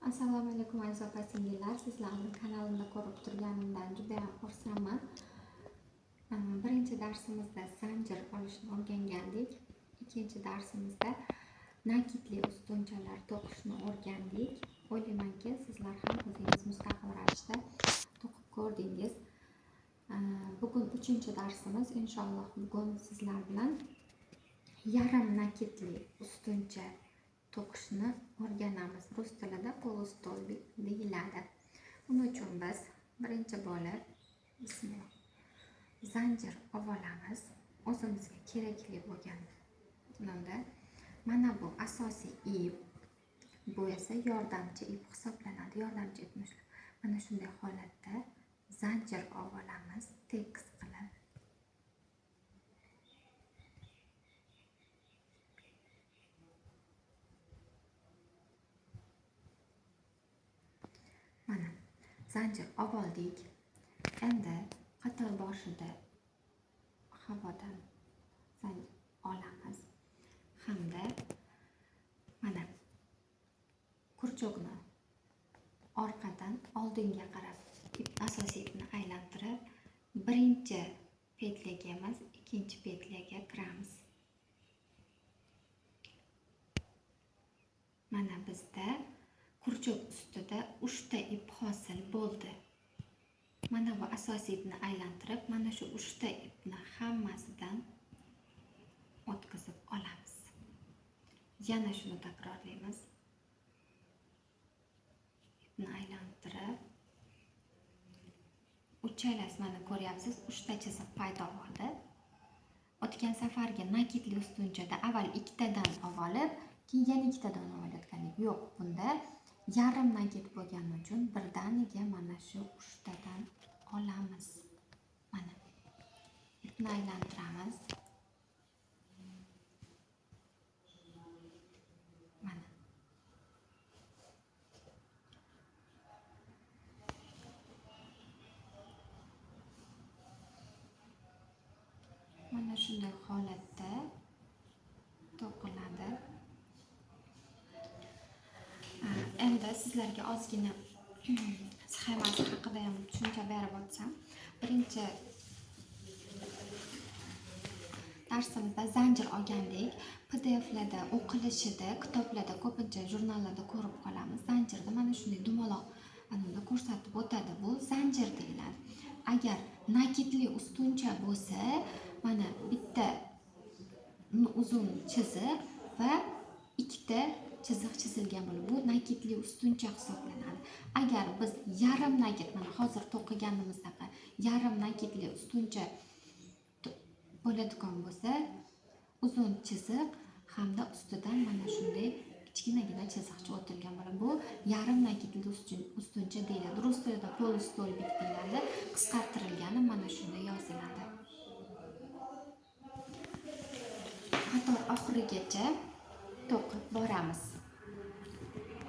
Assalomu alaykum aziz opa singillar, sizlarni kanalimda ko'rib turganimdan juda ham xursandman. Birinchi darsimizda zanjir olishni o'rgangandik. Ikkinchi darsimizda nakitli ustunchalar to'qishni o'rgandik. O'ylaymanki, sizlar ham o'zingiz mustaqil ravishda to'qib ko'rdingiz. Bugun uchinchi darsimiz. Inshaalloh bugun sizlar bilan yarim nakitli ustuncha to'qishni o'rganamiz. Rus tilida полустолбик deyiladi. Buning uchun biz birinchi bo'lib bismillah zanjir olamiz. O'zimizga kerakli bo'lgan bunda mana bu asosiy ip, bu esa yordamchi ip hisoblanadi. Yordamchi ipni mana shunday holatda zanjir olamiz, tekis qilib. Mana zanjir oldik. Endi qator boshida havodan zanjir olamiz hamda mana kurchokni orqadan oldinga qarab asosiy ipni aylantirib birinchi petliga emas, ikkinchi petliga kiramiz. Mana bizda kurchok ustida 3 ta ip hosil bo'ldi. Mana bu asosiy ipni aylantirib, mana shu 3 ta ipni hammasidan o'tkazib olamiz. Yana shuni takrorlaymiz. Ipni aylantirib, uchalasi mana ko'ryapsiz, 3 ta chiziq paydo bo'ldi. O'tgan safargi nakitli ustunchada avval 2tadan olib, keyin yana 2tadan olayotgandik. Yo'q, bunda yarim nakit bo'lgani uchun birdaniga mana shu 3 tadan olamiz. Mana ipni aylantiramiz. Mana mana shunday holatda to'qiladi. Endi sizlarga ozgina sxemasi haqida ham tushuncha berib o'tsam. Birinchi darsimizda zanjir olgandik. PDFlarda o'qilishida, kitoblarda, ko'pincha jurnallarda ko'rib qolamiz. Zanjirda mana shunday dumaloq anunda ko'rsatib o'tadi. Bu zanjir deyiladi. Agar nakitli ustuncha bo'lsa, mana bitta uzun chiziq va ikkita chiziq chizilgan bo'ladi. Bu nakitli ustuncha hisoblanadi. Agar biz yarim nakit, mana hozir to'qiganimizdaqa yarim nakitli ustuncha bo'ladigan bo'lsa, uzun chiziq hamda ustidan mana shunday kichkinagina chiziqcha o'tilgan bo'ladi. Bu yarim nakitli ustuncha deyiladi. Rus tilida полустолбик deyiladi. Qisqartirilgani mana shunday yoziladi. Qator oxirigacha to'qib boramiz.